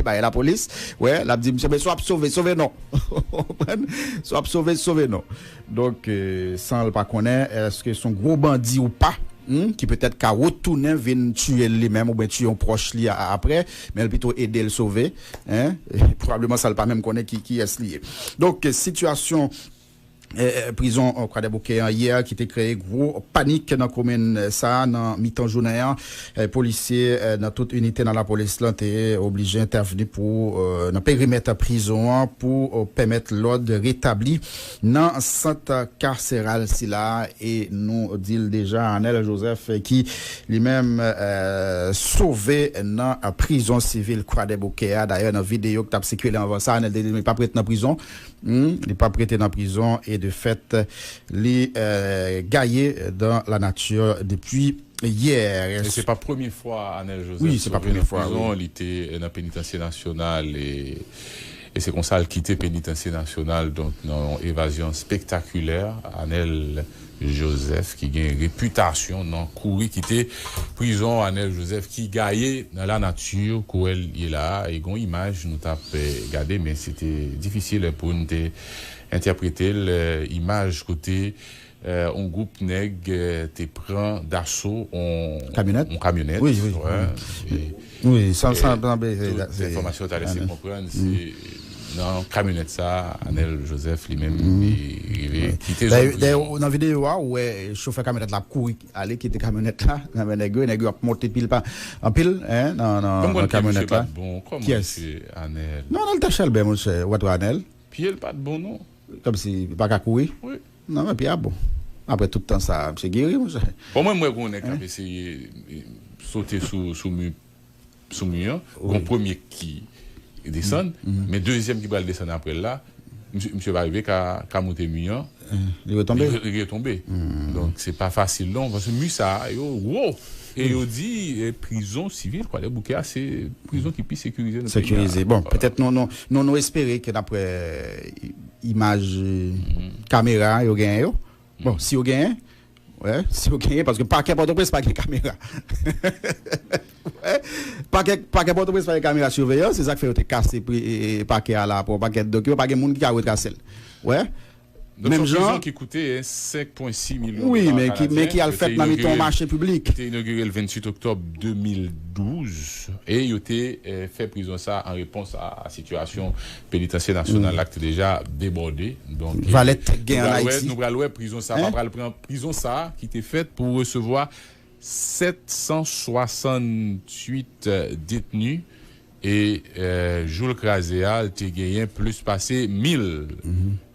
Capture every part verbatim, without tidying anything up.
pa gen lapolis. Wè, l ap di, "Misye, men si w ap sove, sove non." Ou konprann? "Si w ap sove, sove non." Donk, eh, san l pa konnen, èske se yon gwo bandi ou pa, hmm, ki petèt ka retounen vin tiye l li menm oubyen tiye yon pwòch li a, a, apre, men l pito ede l sove, en? Pwobableman sa l pa menm konnen ki, kiyès li ye. Donk, sitiyasyon eh, eh, prizon, eh, Kwadèboukè an yè ki te kreye gwo panik nan komin, eh, sa a nan mitan jounen an. Eh, polisye, eh, nan tout inite nan lapolis lan te oblije entèvni pou, eh, nan perimèt prizon an pou, eh, pèmèt lòd retabli nan sant kaseral sila a. E nou di l deja, Anèl Joseph, eh, ki li menm, eh, sove nan prizon sivil Kwadèboukè a. Dayè, nan videyo ki t ap sikile anvan sa, Anèl te di li p ap ret nan prizon. Hmm, li p ap rete nan prizon e de fèt, li, eh, gaye dan lanati depi yè. E se pa premye fwa Anèl Joseph sove nan prizon. Li te, eh, nan penitansye nasyonal e, e se konsa l kite penitansye nasyonal, donk, nan yon evazyon spektakilè. Anèl Joseph, ki gen repitasyon nan kouri kite prizon, Anèl Joseph, ki gaye nan lanati, kote l ye la a, e gon imaj nou t ap, eh, gade, men se te difisil pou n te entèprete l, eh, imaj kote, eh, yon gwoup nèg, eh, te pran daso yon kamyonèt. Yon kamyonèt. Wi, wi, wi. Wi, san, e san, san, tout se enfòmasyon ta lese konprann, se nan kamyonèt sa, Anèl Joseph li menm, li rive kite zòn prizon. Dayè, nan videyo a, ou wè chofè kamyonèt la ap kouri ale, kite kamyonèt la nan men nèg yo, nèg yo ap monte pil pa anpil, en, nan, nan, nan kamyonèt la. Kiyès? Non, Anèl te chèlbè, monchè, ou pa t wè Anèl? Pye l pa t bon, non. Kòmsi li pa ka kouri? Wi. Non, men pye a bon. Apre tout tan sa, misye geri, monchè. Bon, mwen, mwen, gon nèg k ap eseye, eh, sote sou, sou mi, sou mi an. Gon premye ki desann, men dezyèm ki pral desann apre l la, misye, misye pa rive ka, ka moute mi an. Eh, li retonbe? Li re-, li retonbe. Donk, se pa fasil, non, paske mi sa a, yo wo. E yo di, eh, prizon sivil Kwadèboukè a, se prizon ki pi sekirize nan peyi a. Sekirize. Bon, petèt nou, nou, nou, nou espere ke daprè imaj, eh, kamera yo genyen yo. Bon, si yo genyen, wè, si yo genyen, paske pakè Pòtoprens pa gen kamera. Wè, pakè, pakè Pòtoprens pa gen kamera siveyans, se sa k fè yo te kase pri, e, e, pakè a la pou yon pakèt dokiman, pa gen moun ki ka retrase l. Wè. Donk, se yon prizon ki koute, eh, senk pwen sis milyon dola kanadyen, men ki al fèt nan mitan yon mache piblik. Yo te inogire l venntuit oktòb de mil douz, e yo te, eh, fè prizon sa an repons a, a sitiyasyon penitansye nasyonal la ki te deja debòde. Donk, Valèt gen an Ayiti. Nou pral wè, nou pral wè prizon sa pa pral pran, prizon sa ki te fèt pou resevwa sèt san swasanntuit, eh, detni. E, eh, jou l kraze a, l te genyen plis pase mil,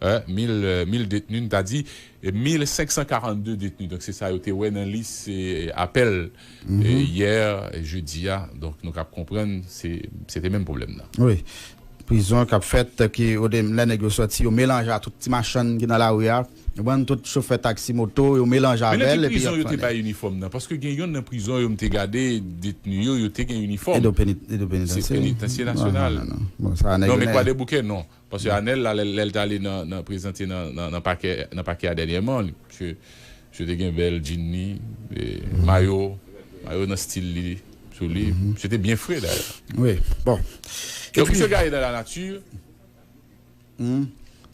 eh, mil, eh, mil detni, n ta di, eh, mil senk san karannde detni. Donk, se sa yo te wè nan lis, eh, apèl, eh, yè, eh, jedi a. Donk, nou kab konprann, se, se te menm pwoblèm nan. Wi. Prizon k ap fèt, ki, o de, lè nèg yo sòti, yo melanje a tout ti machann ki nan lari a. Yo pran tout chofè taksi moto, yo melanje avè l, epi y ap fane. Men nan ki prizon yo te bay inifòm nan? Paske gen yonn nan prizon yo, m te gade detni yo, yo te gen inifòm. Edo Peni-, Edo Penitansye. Se Penitansye Nasyonal. Non, non, non. Bon, sa, nèg yo, men Kwadèboukè, non. Paske Anèl la, lè, lè l t ale nan, nan prezante nan, nan, nan pakè, nan pakè a dènyèman, li, misye, misye te gen bèl djin li, e, mayo, mayo nan stil li, sou li. Misye te byen fre, dayè. Wi, bon. Donk, misye gaye nan lanati.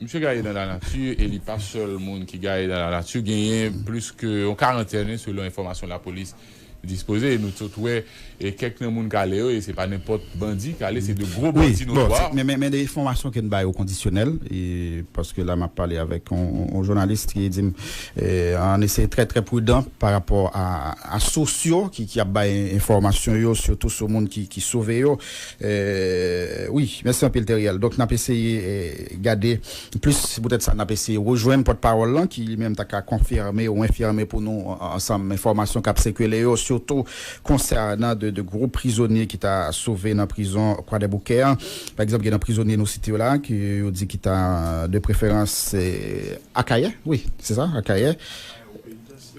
Misye gaye nan lanati, e li pa sèl moun ki gaye nan lanati. Genyen plis ke yon karantèn, selon enfòmasyon lapolis dispoze. E nou tout wè, e kèk nan moun k ale yo, e se pa nenpòt bandi k ale, se de gwo bandi notwa. Wi, bon, se, men, men, men de enfòmasyon ke n bay yo kondisyonèl, e paske la m ap pale avèk yon, yon, yon jounalis ki di m, e, ann eseye trè, trè pridan pa rapò a, a sous yo ki, ki ap bay enfòmasyon yo, sitou sou moun ki, ki sove yo. Eh, wi, mèsi anpil, Teriel. Donk, n ap eseye, eh, gade plis, se poutèt sa n ap eseye rejwenn pòtpawòl lan, ki li menm ta ka konfime ou enfime pou nou, an-, ansanm enfòmasyon k ap sikile yo, sitou konsènan de, de gwo prizonye ki ta sove nan prizon Kwadèboukè an. Pa egzanp, gen nan prizonye nou site yo la, ki yo di ki ta de preferans, eh, Akayè, wi, se sa, Akayè.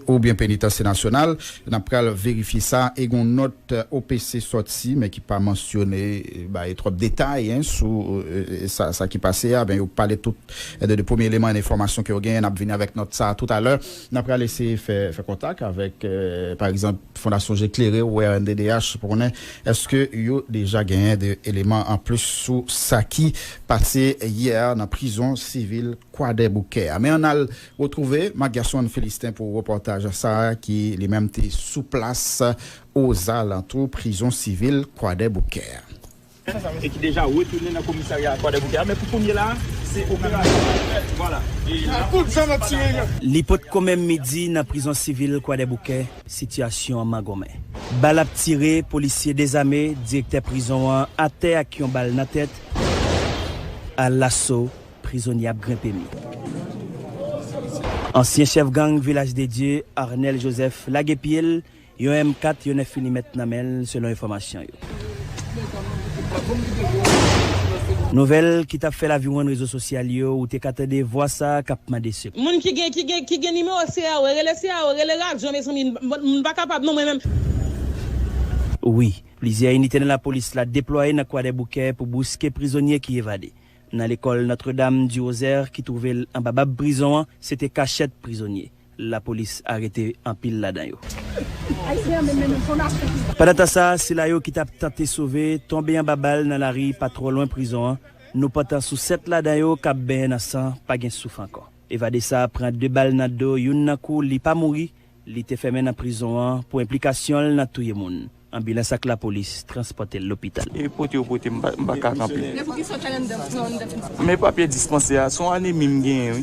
oubyen Penitansye Nasyonal. N ap pral verifye sa e gon nòt, eh, O P C sòti, men ki pa mansyone, eh, bay twòp detay, en, sou, eh, sa, sa ki pase a. Ben, yo pale tout, eh, de, de premye eleman enfòmasyon ke yo genyen. N ap vini avèk nòt sa toutalè. N ap pral eseye fè, fè kontak avèk, eh, pa egzanp, Fondasyon Je Klere ou R N D D H pou konnen èske yo deja genyen de eleman anplis sou sa ki pase yè nan prizon sivil Kwadèboukè a. Men ann al retwouve Magerson Philistin pou repòtaj sa a ki li menm te sou plas ozalantou prizon sivil Kwadèboukè a. E ki deja retounen nan komisarya Kwadèboukè a, men pou kounye la, se operasyon. Vwala. E la, Li potko menm midi nan prizon sivil Kwadèboukè, sitiyasyon an magonmen. Bal ap tire, polisye dezame, direktè prizon an atè ak yon bal nan tèt. Alaso, prizonye ap grenpe mi. Ansyen chèf gang Vilaj de Dye, Arnel Joseph, lage pye l, yon M kat, yon nèf milimèt nan men l, selon enfòmasyon yo. Nouvèl ki t ap fè laviwonn rezo sosyal yo, ou te ka tande vwa sa a k ap mande sekou. Moun ki gen, ki gen, ki gen nimewo C A O, rele C A O, rele radyo, mezanmi, m, m, m pa kapab non, mwen menm. Wi, plizyè inite nan lapolis la deplwaye nan Kwadèboukè pou bouske prizonye ki evade. Nan lekòl Notre Dame du Rosaire ki twouve l anba bab prizon an, se te kachèt prizonye. Lapolis arete anpil ladan yo. Pandan tan sa, sila yo ki t ap tante sove tonbe anba bal nan lari pa twò lwen prizon an. Nou pantan sou sèt ladan yo k ap benyen nan san, pa gen souf ankò. Evade sa a pran de bal nan do, youn nan kou, li pa mouri, li te fèmen nan prizon an pou enplikasyon l nan touye moun. Anbilans ak lapolis transpòte l lopital. E pote yo pote, m pa, m pa ka kanpe. Men poukisa w t al anndan, pran anndan prizon? Men papye dispansè a, se yon anemi m genyen, wi.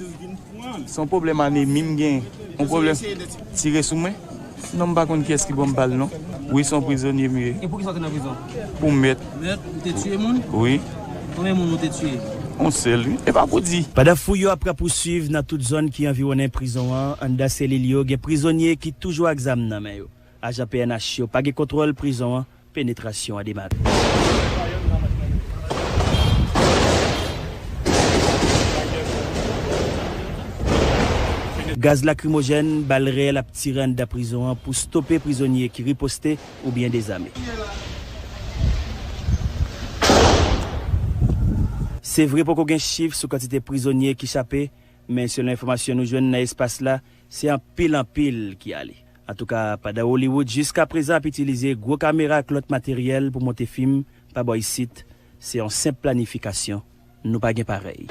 Se yon pwoblèm anemi m genyen. Yon pwoblèm tire sou mwen. Non, m pa konn kiyès ki ban m bal, non. Wi, se yon prizonye m ye. E poukisa w te nan prizon? Pou mèt. Mèt, ou te tiye moun? Wi. Konbyen moun ou te tiye? Yon sèl, wi. E pa pou di. Pandan fouy yo ap rapouswiv nan tout zòn ki anviwonnen prizon an, anndan selil yo gen prizonye ki toujou ak zam nan men yo. Ajan P N H yo pa gen kontwòl prizon an, penetrasyon an demare. Gaz lakrimojèn, bal reyèl ap tire anndan prizon an pou stope prizonye ki riposte oubyen dezame. Se vre poko gen chif sou kantite prizonye ki chape, men selon enfòmasyon nou jwenn nan espas la, se anpil anpil ki ale. Antouka, pandan Hollywood jiskaprezan ap itilize gwo kamera ak lòt materyèl pou monte fim, pa bò isit, se yon senp planifikasyon, nou pa gen parèy.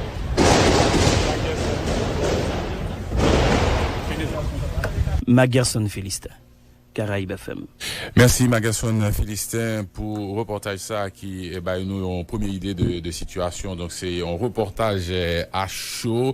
Magerson Philistin, Caraïbes F M. Mèsi Magerson Philistin pou repòtaj sa a ki, eh, bay nou yon premye ide de, de sitiyasyon. Donk se yon repòtaj, eh, a cho.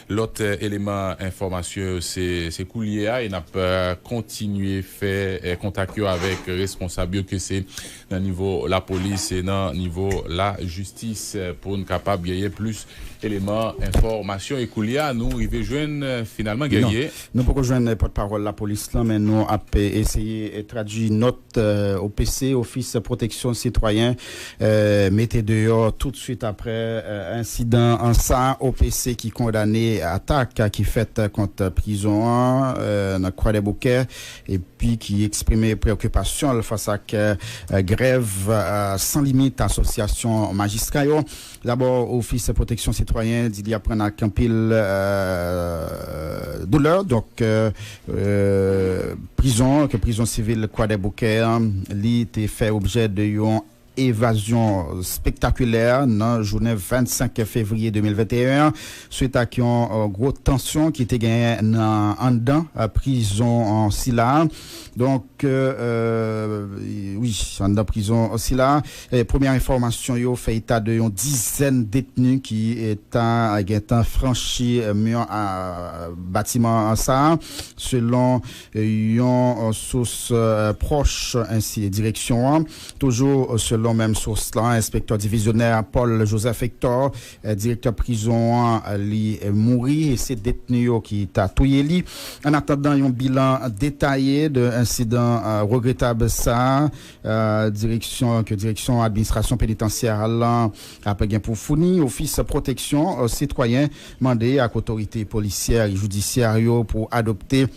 Lòt, eh, eleman enfòmasyon yo se, se koulye a e n ap, eh, kontinye fè, eh, kontak yo avèk responsab yo, ke se nan nivo lapolis e nan nivo lajistis, eh, pou n kapab genyen plis eleman enfòmasyon. E koulye a, nou rive jwenn, eh, finalman, Guerrier. Non, nou poko jwenn, eh, pòtpawòl lapolis lan, men nou ap, eh, eseye, eh, tradui nòt, eh, O P C, Ofis Pwoteksyon Sitwayen, eh, mete deyò toutswit aprè, eh, ensidan an sa. O P C ki kondane atak ki fèt kont prizon an, eh, nan Kwadèboukè, epi ki eksprime preokipasyon l fas ak, eh, grèv, eh, san limit asosyasyon majistra yo. Dabò, Ofis Pwoteksyon Sitwayen di li ap pran ak anpil, eh, doulè. Donk, eh, eh, prizon, ke prizon sivil Kwadèboukè an, li te fè objè de yon evazyon spektakilè nan jounen vennsenk fevriye de mil venteyen an, swit ak yon, eh, gwo tansyon ki te genyen nan anndan, eh, prizon, eh, sila. Donk, eh, eh, wi, anndan prizon sila, eh, premyè enfòmasyon yo fè eta de yon dizèn detni ki, eh, ta gentan franchi, eh, mi a batiman sa a, selon, eh, yon, eh, sous, eh, pwòch ensi direksyon an. Toujou, eh, selon menm sous la, enspektè divizyonè Paul Joseph Hector, eh, direktè prizon an, eh, li, eh, mouri e se detni yo ki ta touye li. An atandan yon bilan detaye de ensidan, eh, regretab sa a, eh, direksyon, ke direksyon administrasyon penitansyè lan ap gen pou founi, Ofis Pwoteksyon, eh, Sitwayen mande ak otorite polisyè e jidisyè yo pou adopte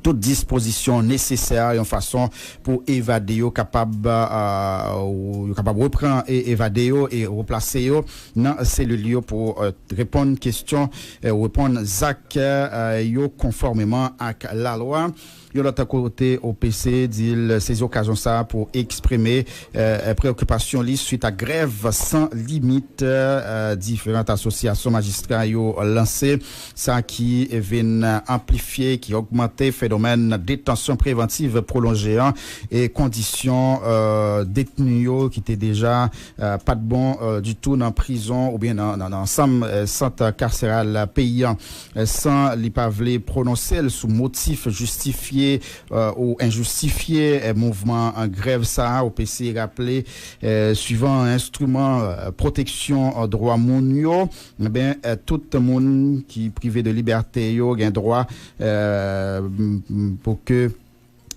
tout dispozisyon nesesè yon fason pou evade yo kapab, euh, yo kapab repran e evade yo e replase yo nan selil yo pou, euh, reponn kesyon, euh, reponn zak, euh, yo konfòmeman ak lalwa. Yon lòt kote, O P C di l sezi okazyon sa a pou eksprime, euh, preyokipasyon li swit a grèv san limit, euh, diferan asosyasyon majistra yo lanse, sa ki vin anplifye, ki ogmante fenomèn detansyon prevantiv pwolonje an e kondisyon, euh, detni yo ki te deja, euh, pa t bon, euh, ditou nan prizon oubyen nan, nan, nan ansanm, euh, sant kaseral peyi an, euh, san li pa vle pwononse l sou motif jistifye, euh, ou enjistifye, euh, mouvman, euh, grèv sa a. O P C raple, euh, swivan enstriman, euh, pwoteksyon, euh, dwa moun yo, enben, euh, tout moun ki prive de libète yo gen dwa, euh, m- m- pou ke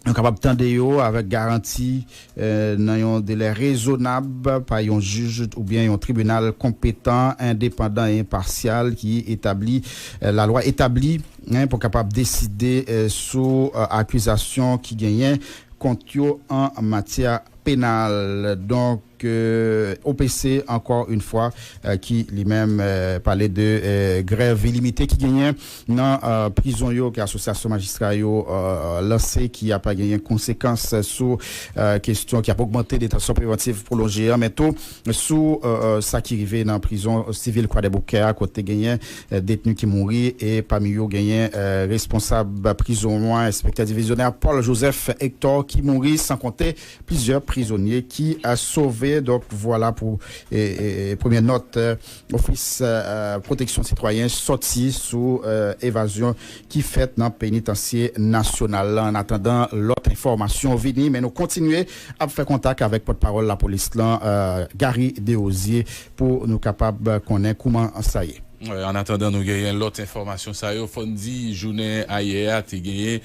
nou kapab tande yo avèk garanti, euh, nan yon delè rezonab pa yon jij oubyen yon tribinal konpetan, endepandan e enpasyal ki etabli, euh, lalwa etabli, hein, pou kapab deside, euh, sou, euh, akizasyon ki genyen kont yo an matyè penal. Donk, euh, O P C, ankò yon fwa, euh, ki li menm, euh, pale de, euh, grèv ilimite ki genyen nan, euh, prizon yo, ke asosyasyon majistra yo, euh, lanse, ki ap genyen konsekans sou, euh, kesyon ki ap ogmante detansyon prevantiv pwolonje an, men tou sou, euh, euh, sa ki rive nan prizon sivil Kwadèboukè a, kote genyen, euh, detni ki mouri, e pami yo genyen, euh, responsab prizon an, enspektè divizyonè Paul Joseph Hector ki mouri, san konte plizyè prizonye ki, euh, sove. Donk, vwala pou, e, e, e, premyè nòt, euh, Ofis, euh, Pwoteksyon Sitwayen sòti sou, euh, evazyon ki fèt nan penitansye nasyonal la. An atandan lòt enfòmasyon vini, men nou kontinye ap fè kontak avèk pòtpawòl lapolis lan, euh, Gary Desrosiers, pou nou kapab konnen kòman sa ye. Wi, an atandan nou genyen lòt enfòmasyon sa yo, fò n di jounen ayè a te genyen,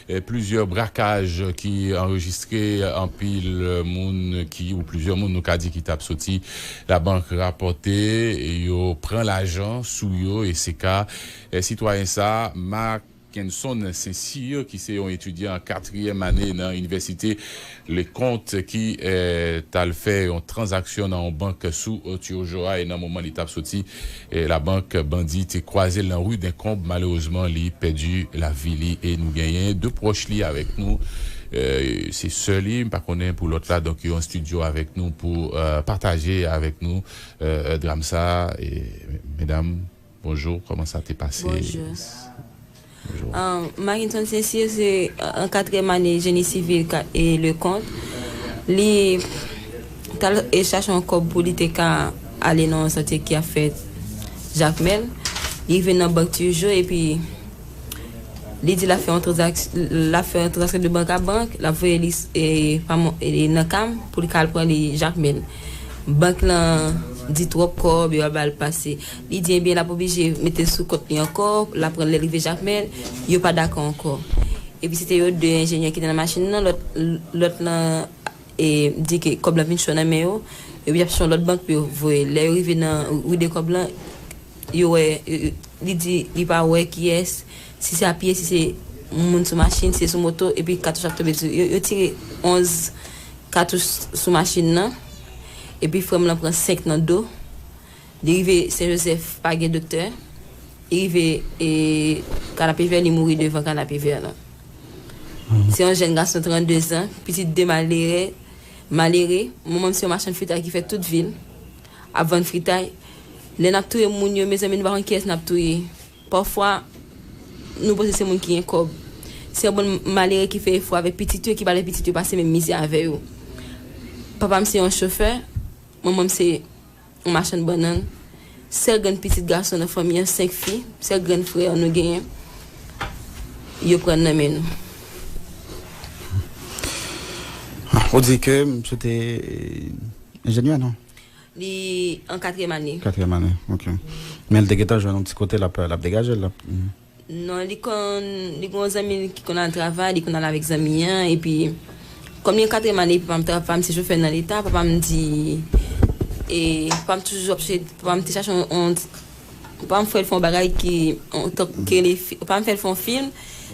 eh, plizyè brakaj ki anrejistre, anpil moun ki, ou plizyè moun nou ka di ki t ap soti labank rapòte yo pran lajan sou yo, e se ka, eh, sitwayen sa, Marc Kenson Saint-Cyr, ki se yon etidyan an katriyèm ane nan inivèsite Leconte, ki, eh, t al fè yon tranzaksyon nan yon bank sou, eh, Turgeau a, e nan moman li t ap soti, eh, labank, bandi te kwaze l nan ri Denkonb. Malerezman, li pèdi lavi li e nou genyen de pwòch li avèk nou. Eh, se sè li, m pa konnen pou lòt la, donk yo an estidyo avèk nou pou, eh, pataje avèk nou, eh, dram sa. E, medam, bonjou, kòman sa te pase? Bonjou. Bonjou. Ah, Marc Kenson Saint-Cyr se, ah, an katriyèm ane jeni sivil ka- e Leconte. Li t al e chache yon kòb pou li te ka ale nan yon santye ki ap fèt Jakmèl. Li rive nan bank Turgeau epi li di l ap fè yon tranzaks-, l ap fè yon tranzaksyon de bank a bank, l ap voye li, e, pa mwen, e, nan Kam pou li ka al pran li Jakmèl. Bank lan di twòp kòb, yo pa ba l pase. Li di, ebyen, l ap oblije mete l sou kont li ankò, l ap pran l lè l rive Jakmèl, yo pa dakò ankò. Epi se te yo de enjenyè ki te nan machin nan, lòt, lòt lan, e, di ke kòb lan vin cho nan men yo, epi y ap chèche yon lòt bank pou yo voye l. Lè yo rive nan ri Denkonb lan, yo wè, yo, yo, li di li pa wè kiyès, si se a pye, si se moun sou machin, si se sou moto, epi katouch ap tonbe sou yo. Yo tire onz katouch sou machin nan, epi frè m lan pran senk nan do. Li rive Sen Jozèf, pa gen doktè. Li rive, e, Kanapevè, li mouri devan Kanapevè lan. Se yon jèn gason trannde zan, pitit de malere, malere. Manman m se yon machann fritay ki fè tout vil ap vann fritay. Lè n ap touye moun yo, mezanmi, nou pa konn kiyès n ap touye. Pafwa, nou panse se moun ki gen kòb. Se yon bann malere ki fè efò avèk pitit yo, ki pa lè pitit yo pase menm mizè avè yo. Papa m se yon chofè, manman m se yon machann bannann. Sèl grenn pitit gason nan fanmi an, senk fi, sèl grenn frè nou genyen, yo pran nan men nou. Ou di ke misye te enjenyè, non? Li an katriyèm ane. Katriyèm ane, ok. Men l te gentan jwenn yon ti kote l ap, l ap degaje l, l ap, mm. Non, li konn, li gen yon zanmi l ki konn al travay, li konn al avèk zanmi an, epi kòm li an katriyèm ane, epi papa m tra-, papa m se chofè nan leta, papa m di, e, papa m toujou ap chèche, papa m te chache yon, yon, papa m fè l fè yon bagay ki, yon, tank ke li fi-, papa m fè l fè yon fim,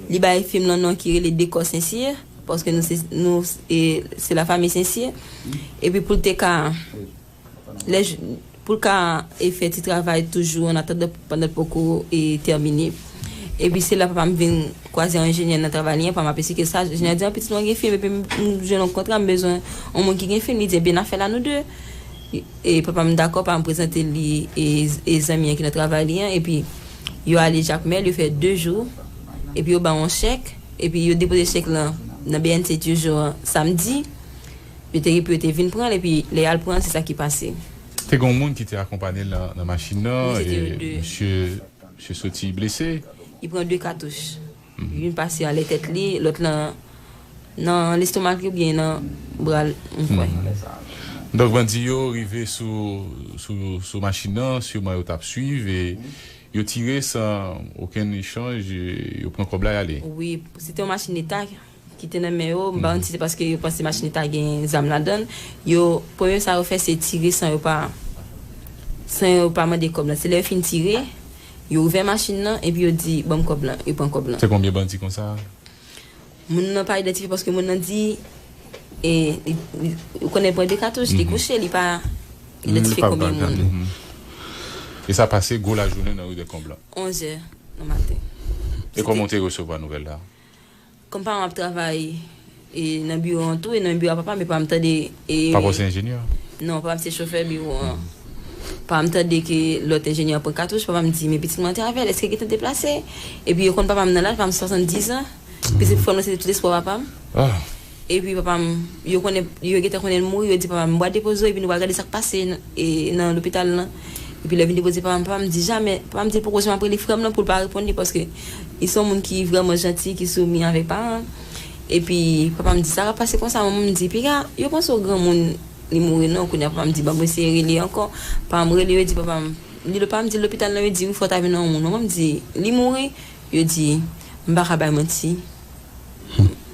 Li bay fim lan non ki rele Dekò Sensiye, paske nou se, nou, e, se la fami Sensiye. Epi pou l te ka, lè, pou l ka, e, fè ti travay toujou an atandan pandan l poko, e, tèmine. Epi se la papa m vin kwaze yon enjenyè nan travay li an, papa m ap esplike sa, enjenyè di, "An pitit mwen gen fim, epi m, m jwenn yon kontra, m bezwen yon moun ki gen fim." Li di, "Ebyen, n a fè l a nou de." E papa m dakò, papa m prezante li, e, e zanmi an ki nan travay li an, epi yo ale Jakmèl, yo fè de jou, epi yo ba yon chèk, epi yo depoze chèk lan nan B N C Turgeau an samdi, yo te gen pou yo te vin pran l, epi lè y al pran l, se sa ki pase. Te gen yon moun ki te akonpanye l nan, nan machin nan, Wi, se te e yo de. Misye, misye soti blese. Li pran de katouch. Youn pase anlè tèt li, lòt lan nan lestomak li oubyen nan bra l, m kwè. Donk, bandi yo rive sou, sou, sou machin nan, siman yo t ap swiv, e yo tire san okenn echanj, e yo pran kòb la, y ale. Wi, se te yon machin leta ki te nan men yo, m pa konn si se paske yo panse machin leta gen zam ladan l. Yo, premye sa yo fè, se tire san yo pa, san yo pa mande kòb la. Se lè yo fin tire, yo ouvè machin nan, epi yo di, "Ban m kòb lan." Yo pran kòb lan. Se konbyen bandi konsa? Moun nan pa idantifye paske moun nan di, e, li, li, ou konnen pran de katouch, li kouche, li pa idantifye konbyen moun. E sa pase gwo lajounen nan ri dè Kòb lan. Onz è nan maten. E kòman w te resevwa nouvèl la? Kòm papa m ap travay, e, nan biwo an tou, e nan biwo a papa m, e papa m tande, e, Papa w se enjenyè? Non, papa m se chofè biwo an. Papa m tande ke lòt enjenyè an pran katouch, papa m di, "Men pitit mwen te avè l, èske gentan deplase?" Epi yo konn papa m nan laj, papa m swasanndiz an. Pitit frè m nan se te tout espwa papa m. Epi papa m, yo konnen, yo gentan konnen l mouri, yo di papa m, "Bwa depoze w, epi nou pral gade sa k pase nan, e, nan lopital lan." Epi lè vin depoze papa m, papa m di, "Jamè." Papa m di l poko janm ap rele frè m nan pou l pa reponn li, paske li se yon moun ki vrèman janti, ki soumi avèk paran l. Epi papa m di, "Sa k ap pase konsa?" Manman m di, "Piga, yo panse w granmoun, li mouri non." Kounye a papa m di, "Ban m eseye rele ankò." Papa m rele, yo di papa m, li, papa m di, "Lopital lan, yo di wi, fò w ta vin nan yon moun." Manman m di, "Li mouri?" Yo di, "M pa ka bay manti.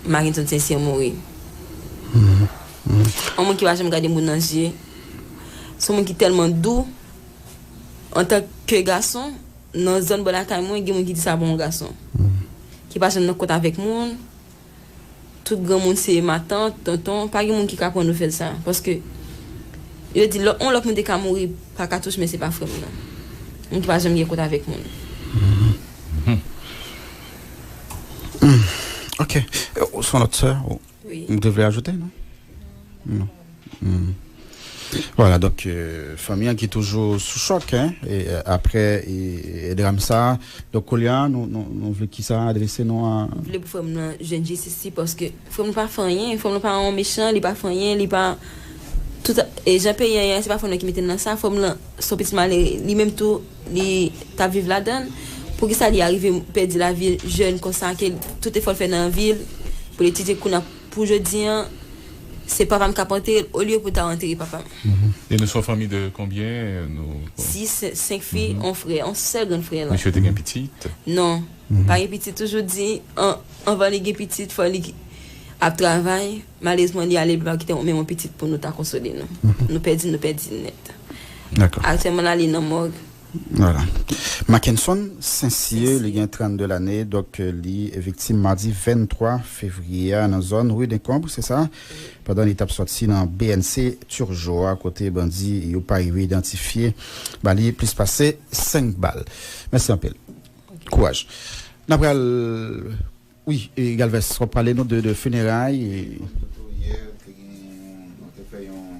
Makenson Sensiye mouri." Yon moun ki pa janm gade moun nan je. Se yon moun ki tèlman dou. Antanke gason, nan zòn bò lakay mwen, gen moun ki di sa pa yon gason. Ki pa janm nan kont avèk moun. Tout granmoun se matant, tonton, pa gen moun ki ka pran nouvèl sa. Paske yo di lòt, yon lòt moun te ka mouri pa katouch, men se pa frè m nan. Moun ki pa janm gen kont avèk moun. Hmm. Ok. Euh, se yon lòt sè, ou, Wi. Ou te vle ajoute, non? Non. Hmm. Vwala, donk, euh, fanmi an ki toujou sou chòk, hein, e, euh, apre, e, e dram sa. Donk, kounye a, nou, nou, nou vle ki sa adrese nou a? M vle pou frè m nan jwenn jistis li, paske frè m nan pa fè anyen, frè m nan pa yon mechan, li pa fè anyen, li pa, tout, e jan peyi an ye a, se pa frè m nan ki mete l nan sa, frè m nan se yon pitit malere, li menm tou, li t ap viv ladan l. Poukisa li arive pèdi lavi l jèn konsa, ke tout efò l fè nan vi l, pou l etidye kounye a, pou jodi an, se papa m k ap antere l, olye pou ta antere papa m. Mhm. E nou se yon fanmi de konbyen? Nou, sis, senk fi, mhm, yon frè, yon sèl grann frè la. Misye te gen pitit? Non, mhm, pa gen pitit. Toujou di, an, anvan li gen pitit, fò li ap travay. Malerezman, li ale, li pa kite menm yon pitit pou nou ta konsole nou. Mhm. Nou pèdi, nou pèdi nèt. Dakò. Aktyèlman, l ale nan mòg. Vwala. Mackenson Sensiye, li gen trannde lane, donk, euh, li viktim madi venntwa fevriye a nan zòn Rue des Combes, se sa? Pandan li t ap sòti nan B N C Turgeau a, kote bandi yo pa rive idantifye ba li plis pase senk bal. Mèsi anpil. Kouraj. N ap pral Wi, e Galvez, w ap pale nou de, de fineray, e Yè, te gen, nou te fè yon,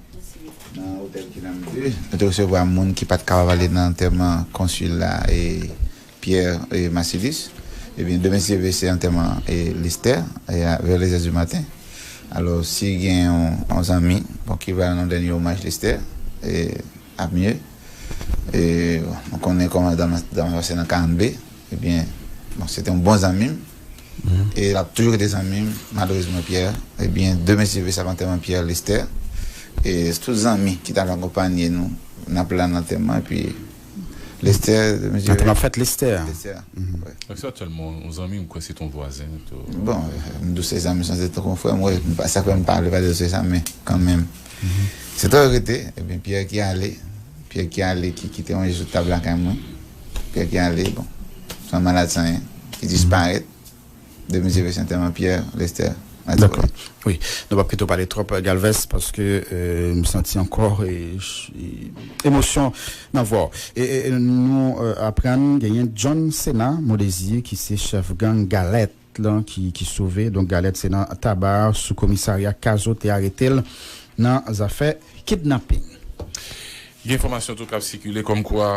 nan otèl Kinam de, nou te resevwa moun ki pa t kapab ale nan antèman konsil la, e Pierre, e Massilis. Ebyen, demen si Dye vle, se antèman, e Lester, e a, vè lezè di maten. Alò, si gen yon, yon zanmi, bon, ki vle al nan dènye omaj Lester, e ap mye. E, bon, nou konnen kòman dam, dam pase nan karannde. Ebyen, bon, se te yon bon zanmi m. Mhm. E l ap toujou rete zanmi m, malerezman, Pierre. Ebyen, demen, si Dye vle, se ap antèman Pierre Lester. E tout zanmi ki t ap akonpanye nou, n ap la nan antèman, epi Lester, demen, si Dye vle. Antèman ap fèt Lester. Lester, mhm, wi. Donk, se pa sèlman yon zanmi, m kwè se te yon vwazen tou. Bon, m di w se zanmi, sanse tankou yon frè m, wi, m pa, sa fè m pa vle pale de sa, men kanmenm. Mhm. Se ta rete, ebyen, Pierre ki ale, Pierre ki ale, ki kite yon je sou tab lakay mwen. Pierre ki ale, bon, se yon malad san yen, ki disparèt. de mezire Sentèman Pyè, Lestè. Dakò. Wi, nou p ap kite w pale twòp, Galvez, paske euh, m santi ankò e, e, emosyon nan vwa w. E, e, e nou euh, aprann genyen John Sena Modésir ki se chèf gang Galèt lan ki, ki sove. Donk Galèt se nan Taba, sou komisarya Kazo te arete l nan zafè kidnaping. Gen enfòmasyon tou k ap sikile kòmkwa